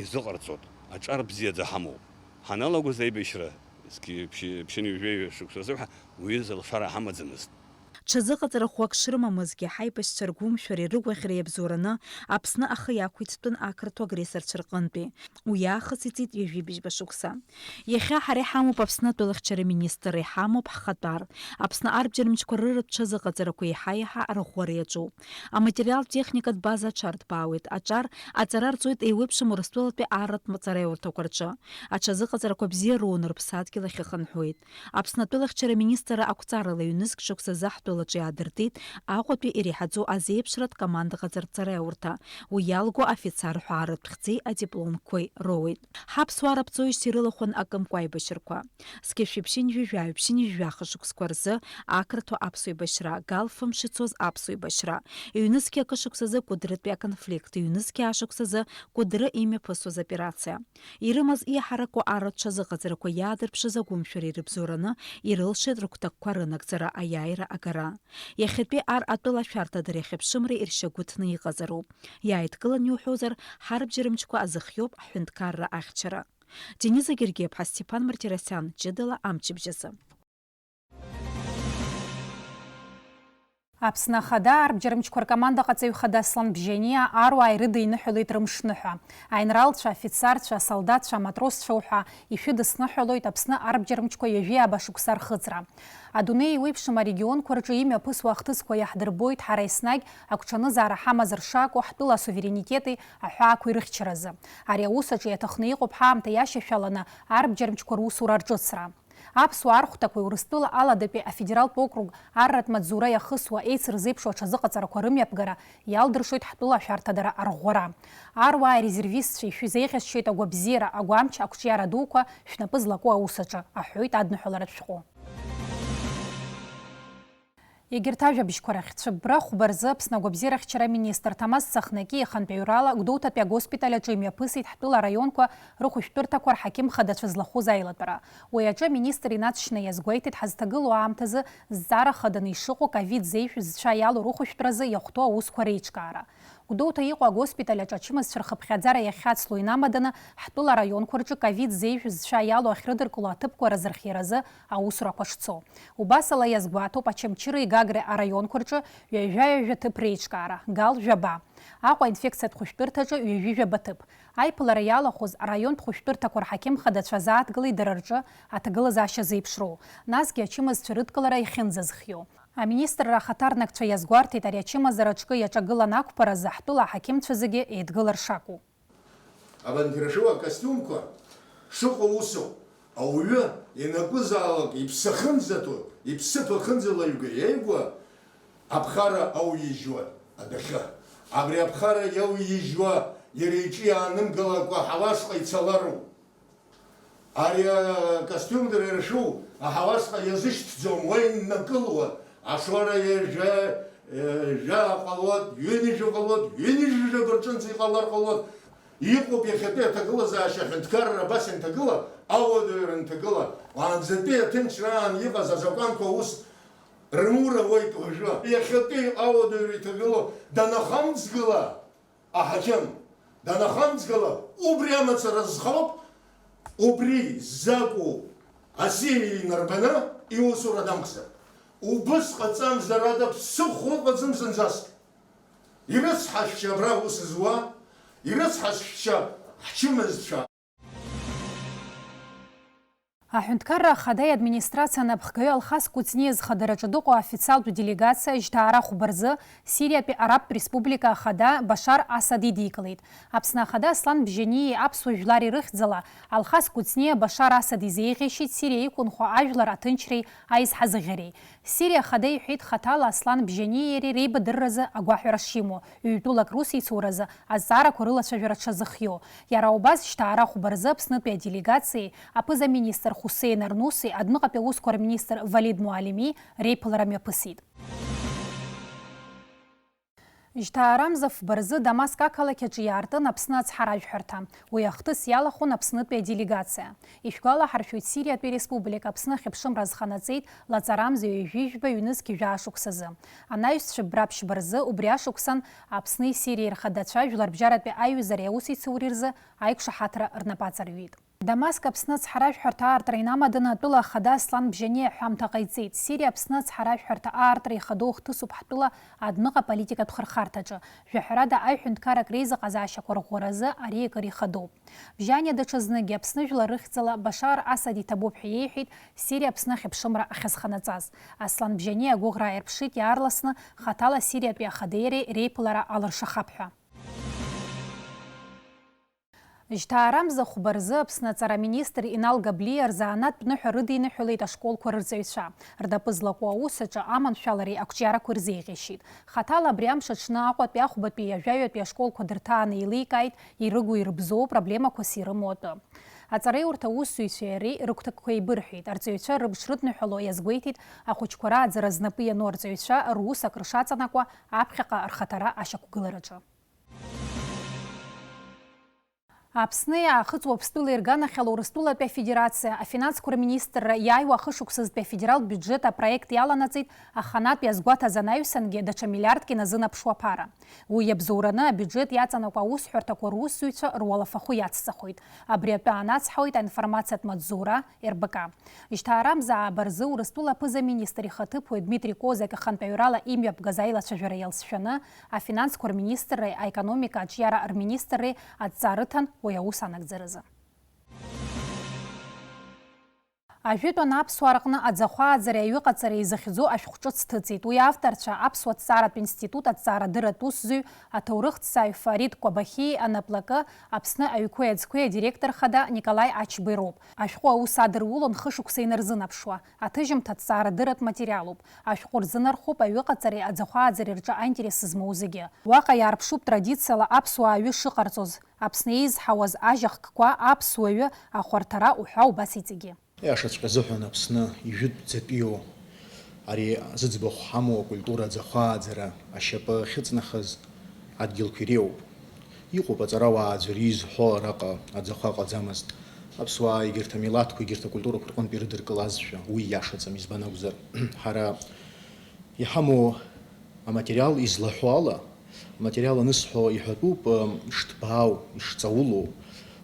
изыҟарҵоит, аҿар бзиаӡа ҳамоуп. Ҳаналагоз аибашьра, зқьи ԥшьи-, ԥшьынҩажәеи шықәса азыҳәа уаҩы залшара ҳамаӡамызт. Ҽазыҟаҵара ӷәӷәак шрымамызгьы, ҳаибашьцәа ргәымшәареи рыгәаӷьреи иабзоураны Аԥсны ахы иақәиҭтәын ақырҭуа агрессорцәа рҟынтәи. Уи аахыс иҵит ҩажәи быжьба шықәса. Иахьа ҳара иҳамоуп Аԥсны атәылахьчара министр, иҳамоуп ҳхатәар. Аԥсны арбџьармчқәа рырратә ҽазыҟаҵарақәа еиҳа-еиҳа арӷәӷәара иаҿуп. Аматериалтә-техникатә база аҽарҭбаауеит, аҿар аҵара рҵоит еиуеиԥшым Урыстәылатәи арратә маҵареиурҭақәа рҿы. Аҽазыҟаҵарақәа бзиа роуны рыԥсадгьыл ахь ихынҳәуеит. Аԥсны атәылахьчара министрра ақәҵарала ҩнызқь шықәса азы ҳтәылаҿы иаадыртит Аҟәатәи иреиҳаӡоу азеиԥшратә командаҟаҵаратә ҵараиурҭа, уи иалго афицар ҳәааратә хьӡи адипломқәеи роуеит. Ҳаԥсуаа раԥҵоижьҭеи ирылахәын акымкәа аибашьрақәа. Зқьи ԥшьынҩажәи жәаҩа, ԥшьынҩажәи жәаха шықәсқәа рзы ақырҭуа аԥсуа еибашьра, Гал фымш ицоз аԥсуа еибашьра, ҩнызқьи акы шықәсазы Кәыдрытәи аконфликт, ҩнызқьи аашықәсазы Кәыдры имҩаԥысуаз операциа. Ирымаз иаҳараку арратә ҽазыҟаҵарақәа иаадырԥшыз агәымшәареи рыбзоураны ирылшеит рыгәҭакқәа рынагӡара, аиааира агара. Иахьатәи ар атәыла ашәарҭадара иахьыԥшымра иршьагәыҭны иҟазароуп. Иааидкылан иуҳәозар, ҳарбџьармчқәа азыхиоуп ҳҳәынҭқарра ахьчара. Дениза Гергиаԥҳа, Стеԥан Мартиросиан, ҷыдала амчыбжьазы. Аԥсны Ахада арбџьармчқәа ркомандаҟаҵаҩ хада Аслан Бжьаниа аруаа ирыдиныҳәалеит рымшныҳәа. Аинралцәа, афицарцәа, асолдаҭцәа, аматросцәа уҳәа ишәыдысныҳәалоит Аԥсны арбџьармчқәа ҩажәи ааба шықәса рхыҵра. Адунеи еиуеиԥшым арегионқәа рҿы имҩаԥысуа ахҭысқәа иаҳдырбоит ҳара еснагь агәҽанызаара ҳамазар шакәу, ҳтәыла асуверенитети аҳәаақәеи рыхьчаразы. Ари аус аҿы иаҭахны иҟоуп ҳаамҭа иашьашәаланы арбџьармчқәа русура рҿыцра. Аԥсуаа рхәҭақәеи Урыстәыла Аладатәи афедералтә округ арратә маҵзура иахысуа еицырзеиԥшу аҽазыҟаҵарақәа рымҩаԥгара иалдыршоит ҳтәыла ашәарҭадара арӷәӷәара. Аруаа арезервистцәа ишәзеиӷьасшьоит агәабзиара, агәамч, ақәҿиара дуқәа шәнапы злаку аус аҿы, аҳәоит адныҳәаларатә шәҟәы. Егьырҭ ажәабжьқәа рахь, цәыббра хәба рзы Аԥсны агәабзиарахьчара аминистр Ҭамаз Цахнаки ихантәаҩрала Гәдоуҭатәи агоспиталь аҿы имҩаԥысит ҳтәыла араионқәа рыхәышәтәырҭақәа рҳақьым хадацәа злахәыз аилатәара. Уи аҿы аминистр инаҵшьны иазгәеиҭеит ҳазҭагылоу аамҭазы зҵаара хаданы ишыҟоу ковид зеижә зцәа иалоу рыхәышәтәразы иахәҭоу аусқәа реиҿкаара. Гәдоуҭа иҟоу агоспиталь аҿы ачымазцәа рхыԥхьаӡара иахьацло инамаданы, ҳтәыла араионқәа рҿы ковид зеижә зцәа иалоу ахьрыдыркыло аҭыԥқәа разырхиаразы аусурақәа шцо. Убасала иазгәаҭоуп Очамчыреи Гагреи араионқәа рҿы ҩажәа-ҩажәа ҭыԥ реиҿкаара, Гал жәаба. Аҟәа инфекциатә хәышәтәырҭаҿы ҩажәи жәаба ҭыԥ. Аиԥылара иалахәыз араионтә хәышәтәырҭақәа рҳақьым хадацәа азааҭгылеит дара рҿы аҭагылазаашьа зеиԥшроу, насгьы ачымазцәа рыдкылара иахьынӡазхиоу. Аминистрра ахаҭарнакцәа иазгәарҭеит ари ачымазара аҿкы иаҿагылан ақәԥаразы ҳтәыла аҳақьымцәа зегьы еидгылар шакәу. Абанҭ ирашоу акостиумқәа шыҟоу усоуп. Ауаҩы ианакәызаалак иԥсы ахьынӡаҭоу, иԥсыԥ ахьынӡалаҩго иеигәа аԥхара ауижьуа адәахьы. Абри аԥхара иауижьуа иара иҿы иаанымгылакәа ҳауашҟа ицалароуп. Ари акостиум дара иршәу аҳауашҟа иазышьҭӡом, уа иннакылуа, ашора ҩажәа, ҩажәа ҟалоит, ҩынҩажәа ҟалоит, ҩынҩажәа рҿынӡа иҟалар ҟалоит. Иҟоуп иахьатәи аҭагылазаашьа аҳәынҭқарра абас ианҭагыла, ауадаҩра анҭагыла, уаанӡатәи аҭынчраан иҟаз азакәанқәа аус рымур ауеит уажәы. Иахьатәи ауадаҩра иҭагылоу данахамҵгыла, аҳақьым данахамҵгыла, убри амацара зхоуп, убри закәу асиа инарбаны иусура дамхзар. Убыс ҟаҵамзар ада ԥсыхәа ыҟаӡам зынӡаск. Ирыцҳашәшьа абра аус зуа, ирыцҳашәшьа ҳчымазцәа. Аҳәынҭқарра Ахадеи администрациа анапхгаҩы Алхас Кәыҵниа зхадараҿы дыҟоу аофициалтә делегациа жьҭаара хәба рзы Сириатәи Арабтә Республика Ахада Башар Асад идикылеит. Аԥсны Ахада Аслан Бжьаниеи аԥсуа жәлари рыхьӡала Алхас Кәыҵниа Башар Асад изеиӷьеишьеит Сириа иқәынхо ажәлар аҭынчреи аизҳазыӷьареи. Сириа Ахада иҳәеит хаҭала Аслан Бжьаниеи иареи реибадырразы агәаҳәара шимоу, ҩтәылак русеицуразы азҵаарақәа рылацәажәара дшазыхиоу. Иара убас жьҭаара хәба рзы Аԥснытәи аделегациеи аԥыза-министр Хусеин Арнуси адәныҟатәи аусқәа рминистр Валид Муалими реиԥылара мҩаԥысит. Жьҭаарамза фба рзы Дамаск ақалақь аҿы иаартын Аԥсны ацҳаражәҳәарҭа. Уи ахҭыс иалахәын Аԥснытәи аделегациа. Ишәгәалаҳаршәоит, Сириатәи республика Аԥсны ахьыԥшымра азханаҵеит лаҵарамза ҩажәи жәба ҩнызқь жәаа шықәсазы. Анаҩс цәыббра ԥшьба рзы убри ашықәсан Аԥсни Сириеи рхадацәа жәларбжьаратәи аиҩызареи аусеицуреи рзы аиқәшаҳаҭра рнапы аҵарҩит. Дамаск Аԥсны ацҳаражәҳәарҭа аартра инамаданы атәыла ахада Аслан Бжьаниа ҳәамҭа ҟаиҵеит. Сириа Аԥсны ацҳаражәҳәарҭа аартра ихадоу ахҭысуп ҳтәыла адәныҟа политикатә хырхарҭаҿы. Жәаҳәарада, аҩ-ҳәынҭқаррак реизыҟазаашьақәа рӷәӷәаразы ари акыр ихадоуп. Бжьаниа даҽазныкгьы Аԥсны жәлар рыхьӡала Башар Асад иҭабуп ҳәа иеиҳәеит Сириа Аԥсны ахьыԥшымра ахьазханаҵаз. Аслан Бжьаниа агәыӷра ааирԥшит иаарласны хаҭала Сириатәи ахадеи иареи реиԥылара алыршахап ҳәа. Жьҭаарамза хәба рзы Аԥсны аҵара аминистр Инал Габлиа рзанааҭтә ныҳәа рыдиныҳәалеит ашколқәа рырҵаҩцәа. Рнапы злаку аус аҿы аманшәалареи ақәҿиарақәеи рзеиӷьашьеит. Хаҭала абри амш аҽны Аҟәатәи, Ахәбатәи, Ажәаҩатәи ашколқәа дырҭааны еиликааит ирыгу-ирыбзоу проблемақәас ирымоу атәы. Аҵараиурҭа аусзуҩцәеи иареи рыгәҭакқәа еибырҳәеит. Арҵаҩцәа рымш рыдныҳәало иазгәеиҭеит ахәыҷқәа рааӡара знапы иану арҵаҩцәа рус акры шаҵанакуа аԥхьаҟа рхаҭара ашьақәгылараҿы. Аԥсни Аахыҵ Уаԥстәылеи рганахьала Урыстәылатәи Афедерациа афинансқәа рминистрра иааиуа ахышықәсазтәи афедералтә биуџьет апроект иаланаҵеит аханатә иазгәаҭаз анаҩсангьы даҽа миллиардк иназынаԥшуа аԥара. Уи иабзоураны абиуџьет иаҵанакуа аусҳәарҭақәа русзуҩцәа руалафахәы иацҵахоит. Абри атәы аанацҳауеит аинформациатә маҵзура Р Б К. Жьҭаарамза ааба рзы Урыстәыла аԥыза-министр ихаҭыԥуаҩ Дмитри Козак ихантәаҩрала имҩаԥгаз аилацәажәара иалҵшәаны, афинансқәа рминистрреи аекономика аҿиара рминистрреи адҵа рыҭан уи аус анагӡаразы. Ажәытәан аԥсуаа рҟны аӡахәааӡареи аҩыҟаҵареи изыхьӡу ашәҟәҿыц ҭыҵит. Уи авторцәа Аԥсуа ҭҵааратә институт аҭҵаарадырратә усзуҩ, аҭоурыхҭҵааҩ Фарид Кәабахьии анаплакы, Аԥсны аҩқәеи аӡқәеи адиректор хада Николаи Ачбеи роуп. Ашәҟәы аус адырулон хышықәса инарзынаԥшуа. Аҭыжьымҭа ҭҵаарадырратә материалуп. Ашәҟәы рзынархоуп аҩыҟаҵареи аӡахәааӡареи рҿы аинтерес змоу зегьы. Уаҟа иаарԥшуп традициала аԥсуаа аҩы шыҟарҵоз, Аԥсны еизҳауаз ажь ахкқәа, аԥсуаҩы ахәарҭара уҳәа убас иҵегьы. Иашаҵәҟьа азыҳәан Аԥсны ижәытәӡатәиу ари зыӡбахә ҳамоу акультура аӡахәааӡара ашьапы ахьыҵнахыз адгьылқәа иреиуоуп. Иҟоуп аҵарауаа аӡәыр изҳәо араҟа аӡахәа ҟаӡамызт. Аԥсуаа егьырҭ амилаҭқәа, егьырҭ акультурақәа рҟынтә ирыдыркылазшәа, уи иашаӡам, избан акәзар, ҳара иҳамоу аматериал излаҳәо ала, аматериал анысҳәо иҳәатәуп, ишҭбаау, ишҵаулоу.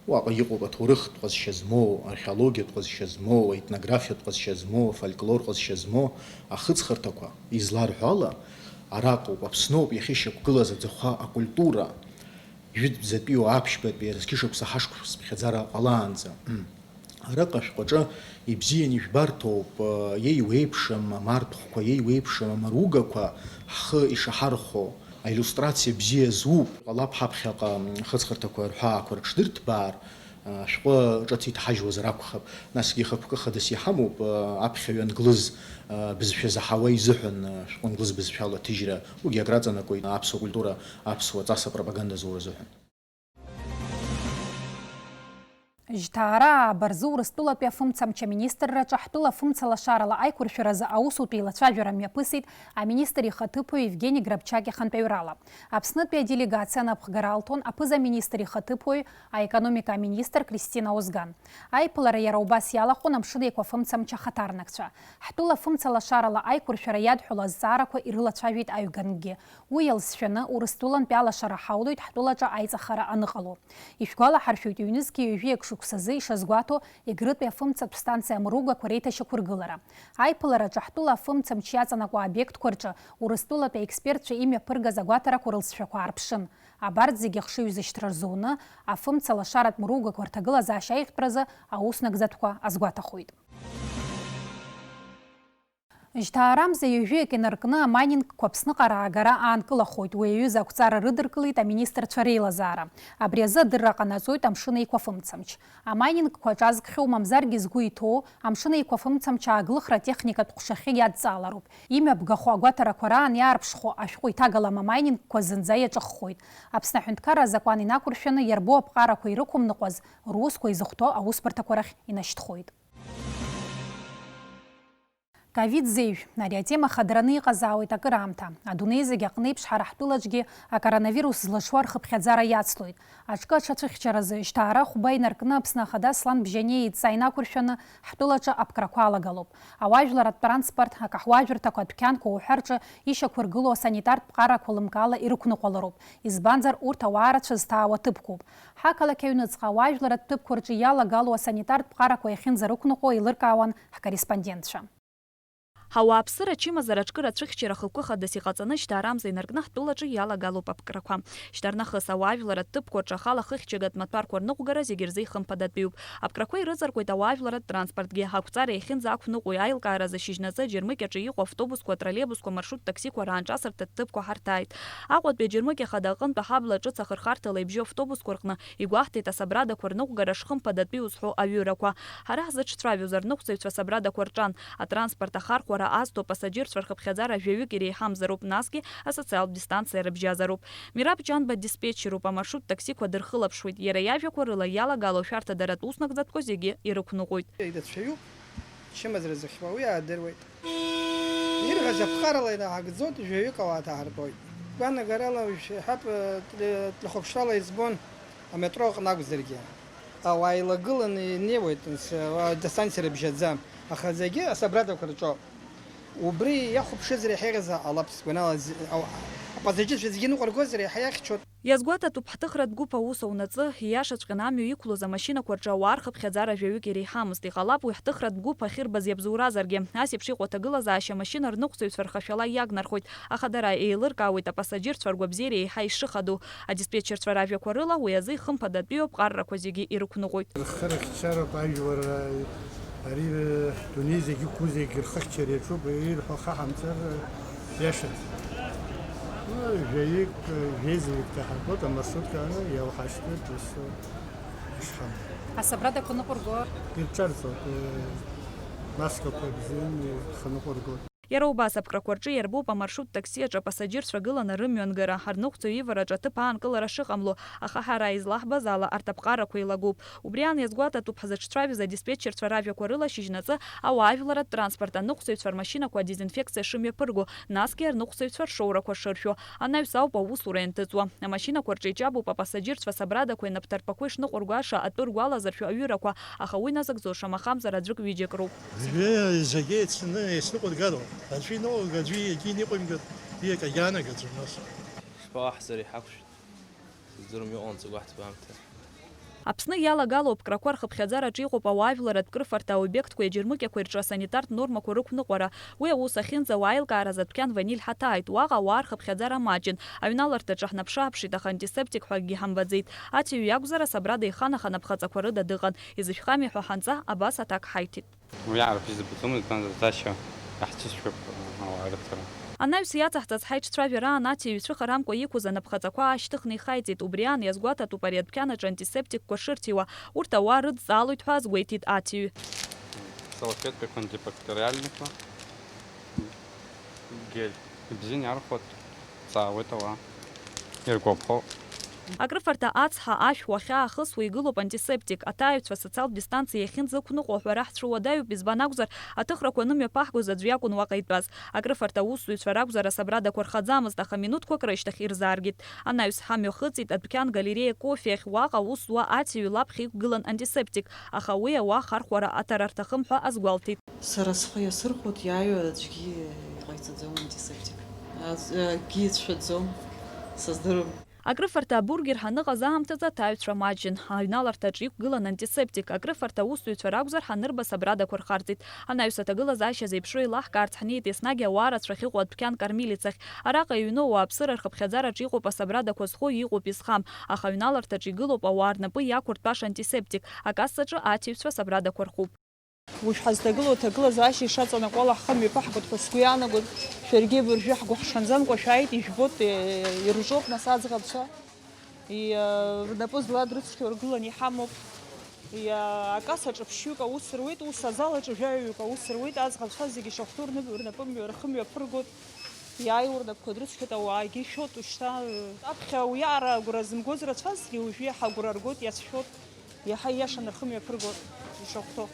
Уаҟа иҟоуп аҭоурыхтә ҟазшьа змоу, археологиатә ҟазшьа змоу, аетнографиатә ҟазшьа змоу, афольклор ҟазшьа змоу ахыҵхырҭақәа. Изларҳәо ала, араҟоуп, Аԥсноуп иахьышьақәгылаз аӡахәа акультура, жәытәӡатәиу аԥшьбатәи зқьышықәса ҳашықәс ԥхьаӡара ҟалаанӡа. Араҟа ашәҟәаҿы ибзиан ижәбарҭоуп, еиуеиԥшым амарҭәхәқәа, еиуеиԥшым амаругақәа ҳхы ишаҳархәо, аиллиустрациа бзиа зуп. Ҟалап ҳаԥхьаҟа ахыҵхырҭақәа рҳәаақәа рыҽдырҭбаар, ашәҟәы ҿыц иҭҳажьуазар акәхап. Насгьы хықәкы хадас иҳамоуп, аԥхьаҩ англыз бызшәа заҳауа изыҳәан, ашәҟәы англыз бызшәала аҭыжьра, уигьы акраҵанакуеит аԥсуа культура, аԥсуа ҵас апропаганда зура азыҳәан. Жьҭаара ааба рзы Урыстәылатәи афымцамч аминистрраҿы ҳтәыла фымцалашарала аиқәыршәаразы аусутә еилацәажәара мҩаԥысит аминистр ихаҭыԥуаҩ Евгени Грабчак ихантәаҩрала. Аԥснытәи аделегациа анапхгара алҭон аԥыза-министр ихаҭыԥуаҩ, аекономика аминистр Кристина Озган. Аиԥылара иара убас иалахәын Амшын Еиқәа фымцамч ахаҭарнакцәа. Ҳтәыла фымцалашарала аиқәыршәара иадҳәалоу азҵаарақәа ирылацәажәеит аҩгангьы. Уи иалсшәаны, Урыстәылантәи алашара ҳаулоит ҳтәылаҿы аиҵахара аныҟало. Ишәгәалаҳаршәоит, ҩнызқьи ҩажәи акы шықәсазы ишазгәаҭо Егрытәи афымцатә станциа амругақәа реиҭашьақәыргылара. Аиԥылараҿы ҳтәыла афымцамч иаҵанакуа аобиектқәа рҿы Урыстәылатәи аекспертцәа имҩаԥыргаз агәаҭарақәа рылҵшәақәа аарԥшын. Абарҭ зегьы ахшыҩзышьҭра рзуны, афымцалашаратә мругақәа рҭагылазаашьа аиӷьтәразы ауснагӡатәқәа азгәаҭахоит. Жьҭаарамза ҩажәиак инаркны амайнингқәа Аԥсныҟа раагара аанкылахоит, уи аҩыза ақәҵара рыдыркылеит аминистрцәа реилазаара. Абри азы адырра ҟанаҵоит Амшын Еиқәа фымцамч. Амайнингқәа аҿазкхьоу, мамзаргьы згәы иҭоу, Амшын Еиқәа фымцамч ааглыхра атехникатә ҟәшахьы иадҵаалароуп. Имҩаԥгахо агәаҭарақәа раан иаарԥшхо ашәҟәы иҭагалам амайнингқәа зынӡа иаҿыххоит. Аԥсны аҳәынҭқарра азакәан инақәыршәаны иарбоу аԥҟарақәа ирықәымныҟәаз, русқәа изыхәҭоу аусбарҭақәа рахь инашьҭхоит. Ковид зеижә, ари атема хадараны иҟазаауеит акыраамҭа. Адунеи зегь аҟны еиԥш ҳара ҳтәылаҿгьы акоронавирус злаҽуа рхыԥхьаӡара иацлоит. Аҿкы аҽацәыхьчаразы жьҭаара хәба инаркны Аԥсны Ахада Аслан Бжьаниа идҵа инақәыршәаны ҳтәылаҿы аԥкрақәа алагалоуп. Ауаажәларратә транспорт, акаҳуажәырҭақәа, адәқьанқәа уҳәа рҿы ишьақәыргылоу асанитартә ԥҟарақәа лымкаала ирықәныҟәалароуп. Избанзар, урҭ ауаа рацәа зҭаауа ҭыԥқәоуп. Ҳақалақь аҩныҵҟа ауаажәларратә ҭыԥқәа рҿы иалагалоу асанитартә ԥҟарақәа иахьынӡарықәныҟәо еилыркаауан ҳкорреспондентцәа. Ҳауааԥсыра ачымазара аҿкыра ацәыхьчара ахықәкы хадас иҟаҵаны жьҭаарамза инаркны ҳтәылаҿы иалагалоуп аԥкрақәа. Шьҭарнахыс ауаажәларратә ҭыԥқәа рҿы ахала хыхьчагатә маҭәарқәа рныҟәгара зегьы рзы ихымԥадатәиуп. Аԥкрақәа ирыҵаркуеит ауаажәларратә транспортгьы, ақәҵара иахьынӡақәныҟәои аилкааразы шьыжьнаҵы аџьармыкьаҿы иҟоу автобусқәа, троллейбусқәа, маршрут таксиқәа раан ҿасырҭа ҭыԥқәа ҳарҭааит. Аҟәатәи аџьармыкьа хада аҟынтә аҳабла аҿыц ахырхарҭала ибжьоу автобусқәа рҟны игәаҳҭеит асабрадақәа рныҟәгара шхымԥадатәиу зҳәо аҩырақәа. Ҳара ҳзыҽцәажәоз арныҟәцаҩцәа асабрадақәа рҿан. Атранспорт ахархәара азҭо апассаџьырцәа рхыԥхьаӡара жәаҩык иреиҳамзароуп, насгьы асоциалтә дистанциа рыбжьазароуп. Мираб Џьанба диспетчеруп, амаршрут таксиқәа дырхылаԥшуеит, иара иажәақәа рыла иалагало ашәарҭадаратә уснагӡатәқәа зегьы ирықәныҟәоит. Ирацәаҩуп, чымазара зыхьуа уи аадыруеит. Ирҳәаз аԥҟарала инаҳагӡоит, жәаҩык ауаа ҭаҳартәоит. Гәанагарала, иҳәап, тлы-, тлыхәаԥшрала избон. Аметро аҟны акәзаргьы, ауаа еилагыланы инеиуеит, нас, а, дистанциа рыбжьаӡам, аха зегьы асабрадақәа рҿоуп. Убри иахәаԥшызар иаҳа иҟаза ҟалап, сгәанала, зи-, ау-, апассажирцәа зегьы ныҟәыргозар иаҳа иахьчоит. Иазгәаҭатәуп, ҳҭыхратә гәыԥ аус аунаҵы, ииашаҵәҟьаны амҩа иқәлоз амашьынақәа рҿы ауаа рхыԥхьаӡара жәаҩык иреиҳамызт. Иҟалап, уи ҳҭыхратә гәыԥ ахьырбаз иабзоуразаргьы. Ас еиԥш иҟоу аҭагылазаашьа амашьына рныҟәцаҩцәа рхашәала иагнархоит, аха дара еилыркаауеит апассажирцәа ргәабзиара еиҳа ишыхадоу. Адиспетчерцәа ражәақәа рыла, уи азы ихымԥадатәиу аԥҟаррақәа зегьы ирықәныҟәоит. Рхы рыхьчароуп ажәлар, ари, адунеи зегьы иқәу зегьы рхыхьчара иаҿуп, ирҳәо хаҳамҵар, иашаӡам. Ну, жәаҩык, жәеизаҩык ҭаҳаргоит, амаршрутка аны иауҳашьҭуеит, ус ишҳамоу. Асабрадақәа ныҟәыргоит. Ирҿарҵоит, маскақәа бзианы ирханыҟәыргоит. Иара убас, аԥкрақәа рҿы иарбоуп амаршрут такси аҿы апассажирцәа гыланы рымҩангара, арныҟәцаҩ ивараҿы аҭыԥ аанкылара шыҟамло, аха ҳара излаҳбаз ала арҭ аԥҟарақәа еилагоуп. Убри аан иазгәаҭатәуп ҳзыҿцәажәоз адиспетчерцәа ражәақәа рыла шьыжьнаҵы ауаажәларратә транспорт аныҟәцаҩцәа рмашьынақәа адезинфекциа шымҩаԥырго, насгьы арныҟәцаҩцәа ршоурақәа шыршәо. Анаҩс ауп аусура ианҭыҵуа. Амашьынақәа рҿы иҷабуп апассажирцәа асабрадақәеи анапҭарԥақәеи шныҟәырго аша атәы ргәалазыршәо аҩырақәа, аха уи назыгӡо шамахамзар аӡәык-ҩыџьак роуп. Зегьы, зегьы еицны еицныҟәыргароуп. Аӡәы иныҟәырга, аӡәы егьи иныҟәимгар, уи акагьы аанагаӡом нас. Ишԥалаҳзари, ҳақәшәт? Сыздыруам, иҟалом ҵакәаҳ ҭбаамҭа. Аԥсны иалагало аԥкрақәа рхыԥхьаӡараҿы иҟоуп ауаажәларратә крыфарҭа аобиектқәеи аџьармыкьақәеи рҿы асанитартә нормақәа рықәныҟәара. Уи аус ахьынӡауа аилкааразы адәқьан Ваниль ҳаҭааит. Уаҟа ауаа рхыԥхьаӡара маҷын. Аҩналарҭаҿы ҳнаԥшы-ааԥшит, аха антисептик ҳәа акгьы ҳамбаӡеит. Ацәаҩы иакәзар, асабрада ихан, аха напхаҵақәа рыда дыҟан. Изышәхами ҳәа ҳанҵа, абас аҭак ҳаиҭеит. Уи аара бзиа збаӡомызт, избанзар, зашьа иаҳцәыцәгьоуп ауаа рыцара. Анаҩс иаҵаҳҵаз ҳаиҿцәажәараан ацәаҩы ицәыхарамкәа иқәыз анапхаҵақәа аашьҭыхны ихаиҵеит. Убри аан иазгәаҭатәуп ари адәқьанаҿы антисептикқәа шырҭиуа. Урҭ ауаа рыдҵаалоит ҳәа азгәеиҭеит ацәаҩы. Салфеткақәа антибактериальнақәа, гель. Ибзианы иархәоит, ҵаауеит ауаа. Иргәаԥхо. Акрыфарҭа ацҳа, ашә уахьаахысуа игылоуп антисептик. Аҭааҩцәа асоциалтә дистанциа иахьынӡақәныҟәо аҳәара ҳцәыуадаҩуп, избан акәзар, аҭыхрақәа анымҩаԥаҳгоз аӡә иакәын уаҟа итәаз. Акрыфарҭа аусзуҩцәа ракәзар асабрадақәа рхаӡамызт, аха минуҭқәак рышьҭахь ирзааргеит. Анаҩс ҳамҩа хыҵит адәқьан Галереиа кофе ахь, уаҟа аус зуа ацәаҩы лаԥхьа иқәгылан антисептик, аха уи ауаа ахархәара аҭара рҭахым ҳәа азгәалҭеит. Сара схы иасырхәоит, иааиуа аӡәгьы иҟаиҵаӡом антисептик. Аӡ-, акгьы ицәшәаӡом, сыздырам. Акрыфарҭа абургер ҳаныҟаз аамҭазы аҭааҩцәа маҷын. Аҩналарҭаҿы иқәгылан антисептик. Акрыфарҭа аусзуҩцәа ракәзар, ҳанырба асабрадақәа рхарҵеит. Анаҩс аҭагылазаашьа зеиԥшроу еилаҳкаарц ҳнеит еснагь ауаа рацәа ахьыҟоу адәқьан Кармелицахь. Араҟа иҩноу ауааԥсыра рхыԥхьаӡараҿы иҟоуп асабрадақәа зхоу, иҟоуп изхам. Аха аҩналарҭаҿы игылоуп ауаа рнапы иақәыртәаша антисептик. Акассаҿы аҭиҩцәа асабрадақәа рхуп. Уажә ҳазҭагылоу аҭагылазаашьа ишаҵанакуа ала ҳхы мҩаԥаҳгоит ҳәа сгәы иаанагоит. Шәаргьы абыржәы ҳгәыҳҽанӡамкәа шәааит, ижәбоит, е, ирҿоуп нас аӡӷабцәа. И, э, рнапы зладрыцқьоу ргыланы иҳамоуп. И, э, акассаҿы ԥшьҩык аус руеит, ус азал аҿы жәаҩаҩык аус руеит, аӡӷабцәа зегьы ишахәҭоу рнап-, рнапы мҩа-, рхы мҩаԥыргоит. Иааиуа рнапқәа дрыцқьоит, ауаагьы ишәоит уажәшьҭа. Аԥхьа уи аара агәра зымгоз рацәазҭгьы, уажәы иаҳа агәра ргоит, иацәшәоит. Иаҳа ииашаны рхы мҩаԥыргоит ишахәҭоу.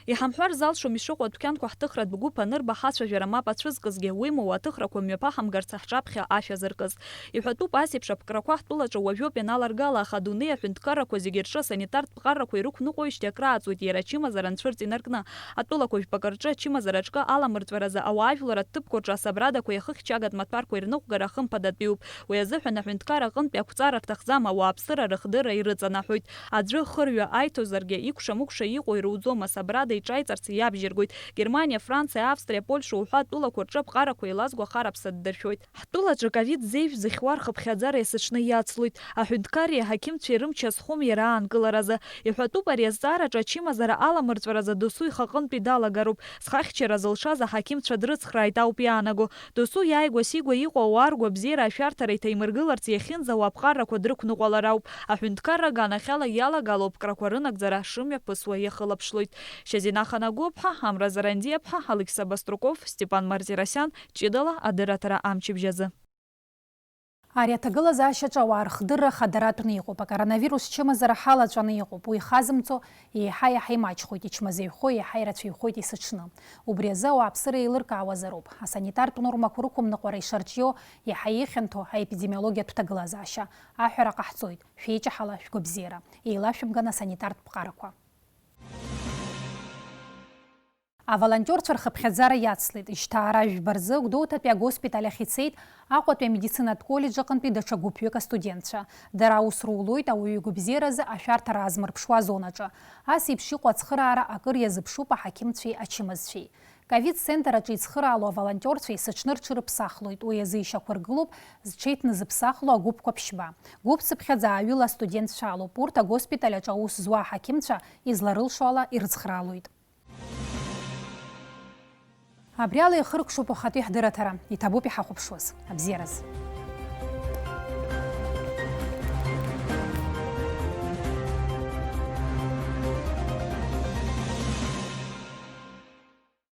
Иҳамҳәар залшом ишыҟоу адәқьанқәа ҳҭыхратә гәыԥ анырба ҳацәажәара мап ацәызкызгьы, уимоу аҭыхрақәа мҩаԥаҳамгарц ҳҿаԥхьа ашәа зыркыз. Иҳәатәуп, ас еиԥш аԥкрақәа ҳтәылаҿы уажәоуп ианаларгала, аха адунеи аҳәынҭқаррақәа зегьы рҿы асанитартә ԥҟарақәа ирықәныҟәоижьҭеи акрааҵуеит, иара ачымазара анцәырҵ инаркны. Атәылақәа жәпакы рҿы ачымазара аҿкы аламырҵәаразы ауаажәлар аҭыԥқәа рҿы асабрадақәа иахыхьчагатә маҭәарқәа ирныҟәгара хымԥадатәиуп. Уи азыҳәан аҳәынҭқар аҟынтәи ақәҵара рҭахӡам, ауааԥсыра рыхдырра ирыҵанаҳәоит. Аӡәы хырҩа аиҭозаргьы, икәша-мыкәша иҟоу ируӡом, асабрада иҿаиҵарц иабжьыргоит. Германиа, Франциа, Австриа, Польша уҳәа атәылақәа рҿы аԥҟарақәа еилазго ахараԥса ддыршәоит. Ҳтәылаҿы ковид зеижә зыхьуа рхыԥхьаӡара есыҽны иацлоит. Аҳәынҭқарреи аҳақьымцәеи рымч азхом иара аанкыларазы. Иҳәатәуп, ари азҵаараҿы ачымазара аламырҵәаразы досу ихаҟынтәи далагароуп. Зхахьчара зылшаз аҳақьымцәа дрыцхрааит ауп иаанаго. Досу иааигәа-сигәа иҟоу ауаа ргәабзиара ашәарҭара иҭаимыргыларц иахьынӡауа аԥҟарақәа дрықәныҟәалар ауп. Аҳәынҭқарра аганахьала иалагало аԥкрақәа рынагӡара шымҩаԥысуа иахылаԥшлоит. Шьазина Ханагәыԥҳа, Амра Зарандиаԥҳа, Алықьса Баструков, Степан Мартиросиан, ҷыдала адырраҭара амчыбжь азы. Ари аҭагылазаашьаҿы ауаа рхдырра хадаратәны иҟоуп, акоронавирус чымазара ҳалаҵәаны иҟоуп, уи ихазымҵо еиҳа-еиҳа имаҷхоит, ичмазаҩхо еиҳа ирацәаҩхоит есыҽны. Убри азы ауааԥсыра еилыркаауазароуп, асанитартә нормақәа рықәымныҟәара ишарҿио еиҳа ихьанҭоу аепидемиологиатә ҭагылазаашьа. Аҳәара ҟаҳҵоит, шәеиҷаҳала шәгәабзиара, еилашәымган асанитартә ԥҟарақәа. Аволонтиорцәа рхыԥхьаӡара иацлеит. Жьҭаара жәба рзы Гәдоуҭатәи агоспиталь ахь ицеит Аҟәатәи амедицинатә коллеџь аҟынтәи даҽа гәыԥҩык астудентцәа. Дара аус рулоит ауаҩы игәабзиаразы ашәарҭара аазмырԥшуа азонаҿы. Ас еиԥш иҟоу ацхыраара акыр иазыԥшуп аҳақьымцәеи ачымазцәеи. Ковид-центр аҿы ицхыраало аволонтиорцәа есыҽны рҽырыԥсахлоит, уи азы ишьақәыргылоуп зҽеиҭназыԥсахло агәыԥқәа ԥшьба. Гәыԥ-цыԥхьаӡа ааҩыла астудентцәа алоуп, урҭ агоспиталь аҿы аус зуа аҳақьымцәа изларылшо ала ирыцхраалоит. Абри ала ихыркәшоуп уахатәи ҳдырраҭара, иҭабуп иҳахәаԥшуаз. Абзиараз.